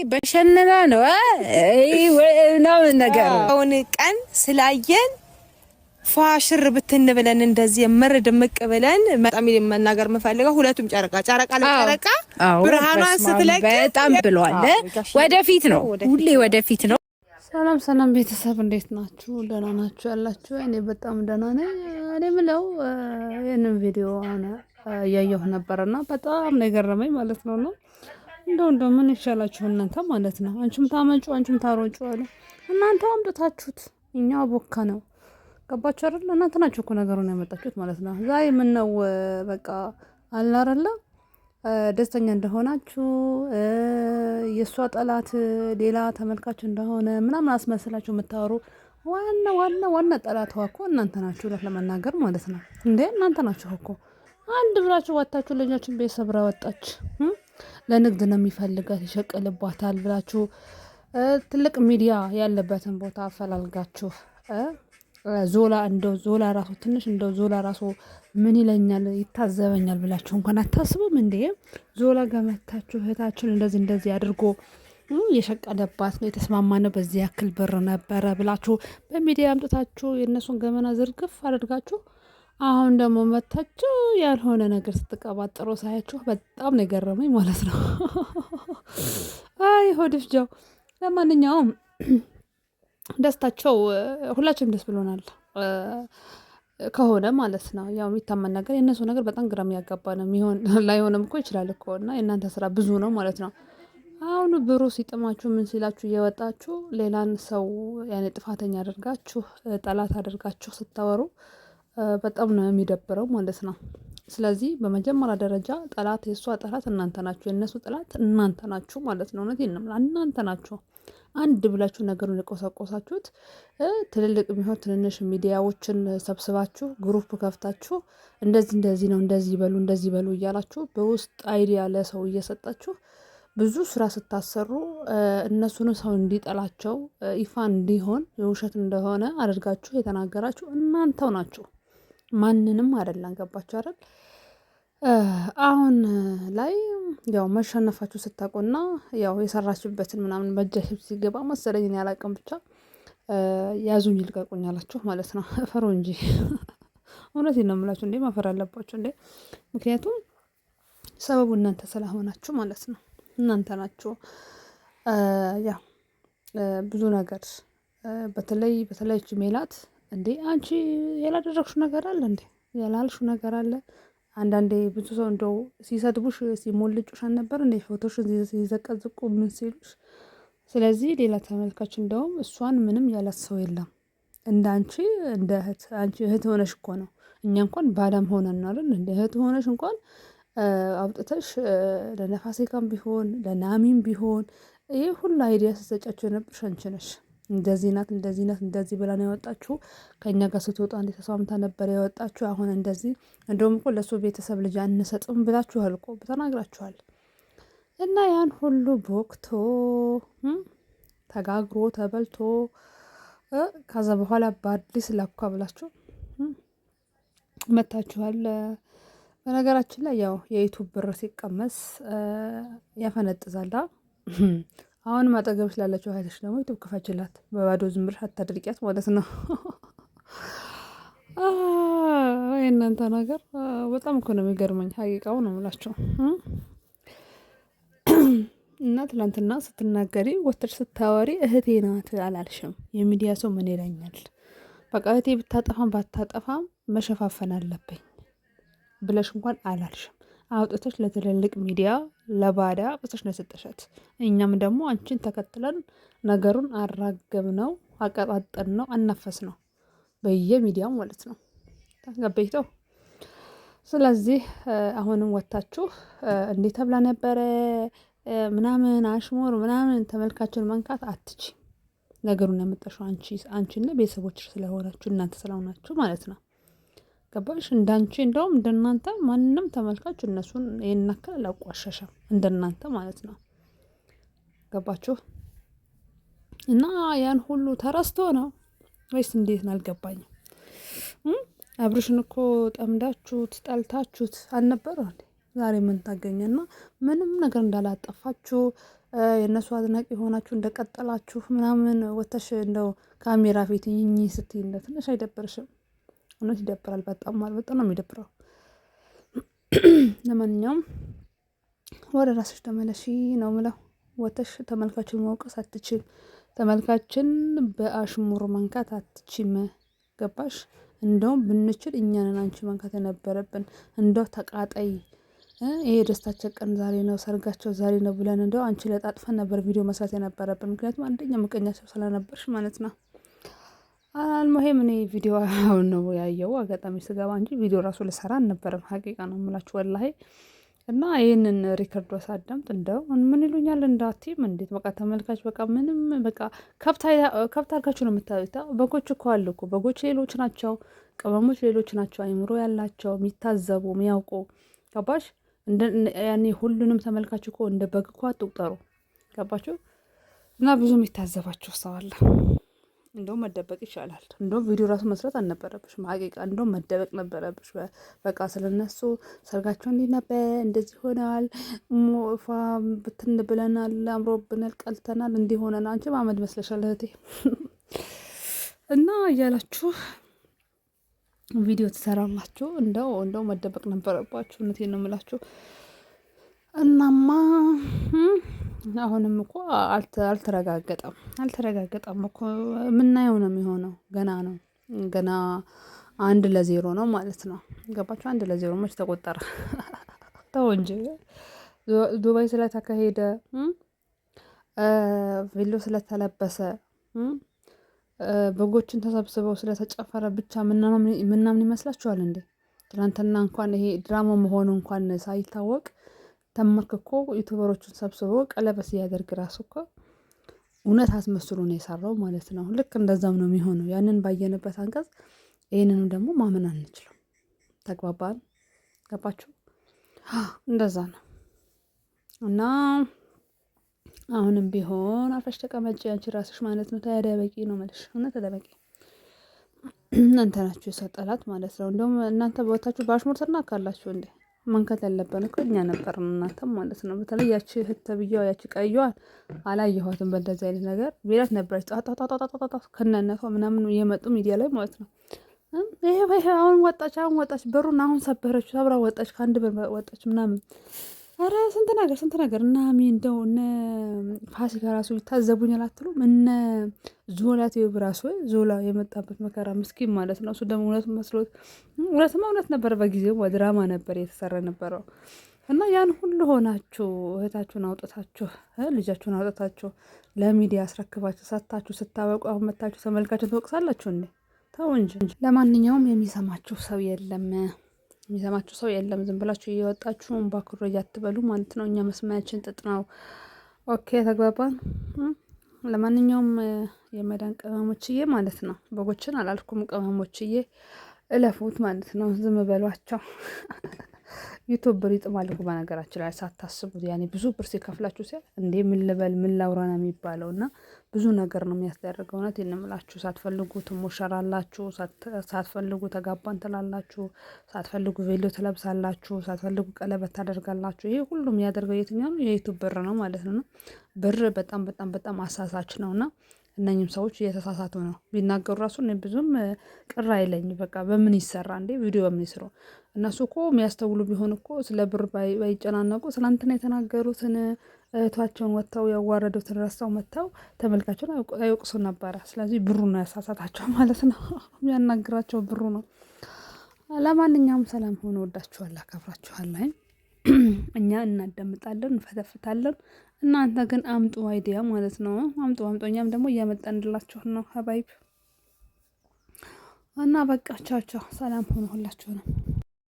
በሸነና ነው ምናምን ነገር አሁን ቀን ስላየን ፏሽር ብትን ብለን እንደዚህ የምር ድምቅ ብለን በጣም መናገር የምፈልገው ሁለቱም ጨረቃ ጨረቃ ለጨረቃ ብርሃኗን ስትለቅ በጣም ብለዋል። ወደፊት ነው፣ ሁሌ ወደፊት ነው። ሰላም ሰላም ቤተሰብ እንዴት ናችሁ? ደህና ናችሁ ያላችሁ? እኔ በጣም ደህና ነኝ። እኔ ምለው ይህንን ቪዲዮ አሁን እያየሁ ነበረና በጣም ነው የገረመኝ ማለት ነው። ነው እንደው እንደው ምን ይሻላችሁ እናንተ ማለት ነው። አንቺም ታመጩ አንቺም ታሮጩ አሉ። እናንተ አምጥታችሁት እኛ ቦካ ነው። ገባችሁ አይደል? እናንተ ናችሁ እኮ ነገሩን ያመጣችሁት ማለት ነው። ዛሬ ምን ነው በቃ አለ አይደለ ደስተኛ እንደሆናችሁ የእሷ ጠላት ሌላ ተመልካች እንደሆነ ምናምን አስመስላችሁ የምታወሩ ዋና ዋና ዋና ጠላቷ እኮ እናንተ ናችሁ፣ እውነት ለመናገር ማለት ነው። እንዴ እናንተ ናችሁ እኮ አንድ ብላችሁ ወታችሁ ልጃችን ቤት ሰብራ ወጣች። ለንግድ ነው የሚፈልጋት ይሸቅልባታል ብላችሁ ትልቅ ሚዲያ ያለበትን ቦታ አፈላልጋችሁ ዞላ እንደው ዞላ ራሱ ትንሽ እንደው ዞላ ራሱ ምን ይለኛል ይታዘበኛል ብላችሁ እንኳን አታስቡም እንዴ? ዞላ ጋር መታችሁ እህታችን እንደዚህ እንደዚህ አድርጎ የሸቀለባት ነው የተስማማ ነው በዚህ ያክል ብር ነበረ ብላችሁ በሚዲያ አምጥታችሁ የእነሱን ገመና ዝርግፍ አድርጋችሁ አሁን ደግሞ መታችሁ ያልሆነ ነገር ስትቀባጥሩ ሳያችሁ በጣም ነው የገረመኝ ማለት ነው። አይ ሆድፍ ጃው። ለማንኛውም ደስታቸው ሁላችንም ደስ ብሎናል ከሆነ ማለት ነው። ያው የሚታመን ነገር የእነሱ ነገር በጣም ግራ የሚያጋባ ነው። የሚሆን ላይሆንም እኮ ይችላል እኮ እና የእናንተ ስራ ብዙ ነው ማለት ነው። አሁን ብሩ ሲጥማችሁ ምን ሲላችሁ እየወጣችሁ ሌላን ሰው ያኔ ጥፋተኛ አድርጋችሁ ጠላት አድርጋችሁ ስታወሩ በጣም ነው የሚደብረው ማለት ነው። ስለዚህ በመጀመሪያ ደረጃ ጠላት የእሷ ጠላት እናንተ ናችሁ፣ የእነሱ ጠላት እናንተ ናችሁ ማለት ነው። እውነቴን ነው፣ እናንተ ናችሁ። አንድ ብላችሁ ነገሩን የቆሰቆሳችሁት ትልልቅ የሚሆን ትንንሽ ሚዲያዎችን ሰብስባችሁ group ከፍታችሁ እንደዚህ እንደዚህ ነው እንደዚህ በሉ እንደዚህ በሉ እያላችሁ በውስጥ idea ለሰው እየሰጣችሁ ብዙ ስራ ስታሰሩ እነሱንም ሰው እንዲጠላቸው ይፋ እንዲሆን የውሸት እንደሆነ አድርጋችሁ የተናገራችሁ እናንተው ናችሁ። ማንንም አይደለም። ገባችሁ አይደል? አሁን ላይ ያው መሸነፋችሁ ስታውቁና ያው የሰራችሁበትን ምናምን በእጃችሁ ሲገባ መሰለኝ እኔ አላውቅም፣ ብቻ ያዙኝ ልቀቁኝ አላችሁ ማለት ነው። እፈሩ እንጂ እውነቴን ነው የምላችሁ። እንዴ ማፈር አለባችሁ እንዴ! ምክንያቱም ሰበቡ እናንተ ስለሆናችሁ ማለት ነው። እናንተ ናችሁ ያው ብዙ ነገር በተለይ በተለይ ሜላት እንዴ አንቺ ያላደረግሽው ነገር አለ እንዴ? ያላልሽው ነገር አለ? አንዳንዴ ብዙ ሰው እንደው ሲሰድቡሽ ሲሞልጩሽ አልነበር እንዴ? ፎቶሽን ሲዘቀዝቁ ምን ሲሉሽ። ስለዚህ ሌላ ተመልካች እንደውም እሷን ምንም ያላት ሰው የለም እንደ አንቺ እንደ እህት። አንቺ እህት ሆነሽ እኮ ነው፣ እኛ እንኳን ባለም ሆነን ነው አይደል? እንደ እህት ሆነሽ እንኳን አውጥተሽ ለነፋሲካም ቢሆን ለናሚም ቢሆን ይህ ሁሉ idea ስትሰጫቸው የነበርሽ አንቺ ነሽ። እንደዚህ ናት እንደዚህ ናት እንደዚህ ብላ ነው የወጣችሁ። ከእኛ ጋር ስትወጣ እንዴ ተስማምታ ነበር የወጣችሁ። አሁን እንደዚህ እንደውም እኮ ለእሱ ቤተሰብ ልጅ አንሰጥም ብላችኋል እኮ ተናግራችኋል። እና ያን ሁሉ ቦክቶ ተጋግሮ ተበልቶ ከዛ በኋላ በአዲስ ላኳ ብላችሁ መታችኋል። በነገራችን ላይ ያው የ YouTube ብር ሲቀመስ ያፈነጥዛላ። አሁንም አጠገብሽ ላለችው እህትሽ ደግሞ YouTube ክፈችላት። በባዶ ዝም ብለሽ አታድርቂያት ማለት ነው። የእናንተ ነገር በጣም እኮ ነው የሚገርመኝ። ሀቂቃው ነው የምላቸው። እና ትላንትና ስትናገሪ ወተሽ ስታወሪ እህቴ ናት አላልሽም። የሚዲያ ሰው ምን ይለኛል፣ በቃ እህቴ ብታጠፋም ባታጠፋም መሸፋፈን አለብኝ ብለሽ እንኳን አላልሽም። አውጥተሽ ለትልልቅ ሚዲያ ለባዳ አውጥተሽ ነው የሰጠሻት። እኛም ደግሞ አንቺን ተከትለን ነገሩን አራገብ ነው አቀጣጠል ነው አናፈስ ነው በየሚዲያው ማለት ነው ገበይተው። ስለዚህ አሁንም ወታችሁ እንዴ ተብላ ነበረ ምናምን አሽሙር ምናምን ተመልካችን መንካት አትች። ነገሩን ያመጣሽው አንቺ አንቺና ቤተሰቦችሽ ስለሆናችሁ እናንተ ስለሆናችሁ ማለት ነው። ገባሽ? እንዳንቺ እንደውም እንደናንተ ማንም ተመልካች እነሱን ይሄን ያክል አላቋሸሸም፣ እንደናንተ ማለት ነው። ገባችሁ? እና ያን ሁሉ ተረስቶ ነው ወይስ እንዴት ነው? አልገባኝም። አብርሽን እኮ ጠምዳችሁት ጠልታችሁት አልነበረ እንዴ? ዛሬ ምን ታገኘና ምንም ነገር እንዳላጠፋችሁ የእነሱ አድናቂ የሆናችሁ እንደቀጠላችሁ ምናምን ወተሽ እንደው ካሜራ ፊት ይኝ ስትይ እንደ ትንሽ አይደብርሽም? እውነት ይደብራል። በጣም ማለት በጣም ነው የሚደብረው። ለማንኛውም ወደ ራስሽ ተመለሺ ነው ምለው። ወተሽ ተመልካችን መውቀስ አትችም። ተመልካችን በአሽሙር መንካት አትችም። ገባሽ? እንደውም ብንችል እኛንን አንቺ መንካት የነበረብን። እንደው ተቃጣይ ይሄ ደስታቸው ቀን ዛሬ ነው፣ ሰርጋቸው ዛሬ ነው ብለን እንደው አንቺ ለጣጥፈን ነበር ቪዲዮ መስራት የነበረብን። ምክንያቱም አንደኛ ምቀኛ ሰው ስለነበርሽ ማለት ነው። አልሙሄም እኔ ቪዲዮ አሁን ነው ያየው አጋጣሚ ስገባ እንጂ ቪዲዮ ራሱ ልሰራ አልነበረም። ሀቂቃ ነው የምላችሁ ወላሂ። እና ይህንን record ሳዳምጥ እንደው ምን ይሉኛል እንዳትይም እንዴት በቃ ተመልካች በቃ ምንም በቃ ከብት አድርጋችሁ ነው የምታዩት። በጎች እኮ አሉ እኮ በጎች ሌሎች ናቸው፣ ቅመሞች ሌሎች ናቸው፣ አይምሮ ያላቸው የሚታዘቡ የሚያውቁ ገባሽ? ያኔ ሁሉንም ተመልካች እኮ እንደ በግ እኮ አትቁጠሩ። ገባችሁ? እና ብዙ የሚታዘባችሁ ሰው አለ። እንደውም መደበቅ ይሻላል። እንደውም ቪዲዮ ራሱ መስራት አልነበረብሽም። ሀቂቃ እንደውም መደበቅ ነበረብሽ። በቃ ስለነሱ ሰርጋቸው እንዲህ ነበር፣ እንደዚህ ሆነዋል፣ ፏ ብትን ብለናል፣ አምሮብናል፣ ቀልተናል፣ እንዲህ ሆነን አንቺም አመድ መስለሻል እህቴ እና እያላችሁ ቪዲዮ ትሰራላችሁ። እንደው መደበቅ ነበረባችሁ። እውነቴን ነው የምላችሁ። እናማ አሁንም እኮ አልተረጋገጠም አልተረጋገጠም እኮ የምናየው ነው የሚሆነው። ገና ነው ገና 1-0 ነው ማለት ነው። ገባችሁ? 1-0 መች ተቆጠረ? ተው እንጂ ዱባይ ስለተካሄደ ቬሎ ስለተለበሰ በጎችን ተሰብስበው ስለተጨፈረ ብቻ ምናምን ይመስላችኋል እንዴ? ትናንትና እንኳን ይሄ ድራማ መሆኑ እንኳን ሳይታወቅ ተመርክኮ ዩቱበሮቹን ሰብስቦ ቀለበት ሲያደርግ ራሱ እኮ እውነት አስመስሎ ነው የሰራው ማለት ነው። ልክ እንደዛም ነው የሚሆነው። ያንን ባየንበት አንቀጽ ይህንንም ደግሞ ማመን አንችልም። ተግባባን? ገባችሁ? እንደዛ ነው እና አሁንም ቢሆን አርፈሽ ተቀመጪ አንቺ ራስሽ ማለት ነው። ተደበቂ ነው መልሽ። እውነት ተደበቂ። እናንተ ናችሁ የሰው ጠላት ማለት ነው። እንደውም እናንተ በወታችሁ በአሽሙር ትናካላችሁ እንዴ? መንካት ያለብን እኮ እኛ ነበርን እናንተም ማለት ነው። በተለይ ያቺ እህት ተብዬዋ ያቺ ቀይዋን አላየኋትም በእንደዚህ አይነት ነገር ቤላት ነበረች። ጣጣጣጣጣጣ ከነነቷ ምናምን እየመጡ ሚዲያ ላይ ማለት ነው። ይሄ አሁን ወጣች፣ አሁን ወጣች፣ በሩን አሁን ሰበረች፣ ሰብራ ወጣች፣ ከአንድ በር ወጣች ምናምን ኧረ ስንት ነገር ስንት ነገር እና ሚ እንደው እነ ፋሲካ ራሱ ይታዘቡኛል አትሉም? እነ ዞላ ቲዩብ ራሱ ዞላ የመጣበት መከራ ምስኪን ማለት ነው። እሱ ደግሞ እውነት መስሎት እውነትማ እውነት ነበር፣ በጊዜው ድራማ ነበር የተሰራ ነበረው። እና ያን ሁሉ ሆናችሁ እህታችሁን አውጥታችሁ ልጃችሁን አውጥታችሁ ለሚዲያ አስረክባችሁ ሰታችሁ ስታበቁ አሁን መታችሁ ተመልካችን ትወቅሳላችሁ እንዴ? ተው እንጂ። ለማንኛውም የሚሰማችሁ ሰው የለም። የሚሰማችሁ ሰው የለም። ዝም ብላችሁ እየወጣችሁ እምባክሮ እያትበሉ ማለት ነው። እኛ መስማያችን ጥጥ ነው። Okay ተግባባን። ለማንኛውም የመዳን ቅመሞችዬ ማለት ነው፣ በጎችን አላልኩም፣ ቅመሞችዬ እለፉት ማለት ነው። ዝም በሏቸው። ዩቱብ ብር ይጥማል እኮ በነገራችን ላይ ሳታስቡት፣ ያኔ ብዙ ብር ሲከፍላችሁ ሲያ እንዴ ምን ልበል ምን ላውራ ነው የሚባለው። እና ብዙ ነገር ነው የሚያስደርገው። እውነት የምላችሁ ሳትፈልጉ ትሞሸራላችሁ፣ ሳትፈልጉ ተጋባን ትላላችሁ፣ ሳትፈልጉ ቬሎ ትለብሳላችሁ፣ ሳትፈልጉ ቀለበት ታደርጋላችሁ። ይሄ ሁሉ የሚያደርገው የትኛው ነው? የዩቱብ ብር ነው ማለት ነው። ብር በጣም በጣም በጣም አሳሳች ነውና እነኝም ሰዎች እየተሳሳቱ ነው። ቢናገሩ ራሱ እኔ ብዙም ቅር አይለኝ። በቃ በምን ይሰራ እንዴ ቪዲዮ በምን ይስሩ? እነሱ እኮ የሚያስተውሉ ቢሆን እኮ ስለ ብር ባይጨናነቁ ትናንትና የተናገሩትን እህቷቸውን ወጥተው ያዋረዱትን ረስተው መጥተው ተመልካቸውን አይወቅሱ ነበረ። ስለዚህ ብሩ ነው ያሳሳታቸው ማለት ነው። የሚያናግራቸው ብሩ ነው። ለማንኛውም ሰላም ሆኖ ወዳችኋል፣ አከብራችኋለሁ። እኛ እናዳምጣለን፣ እንፈተፍታለን። እናንተ ግን አምጡ idea ማለት ነው። አምጡ አምጡ። እኛም ደግሞ እያመጣንላችሁ ነው حبايب እና በቃ ቻው ቻው። ሰላም ሆኖ ሁላችሁንም።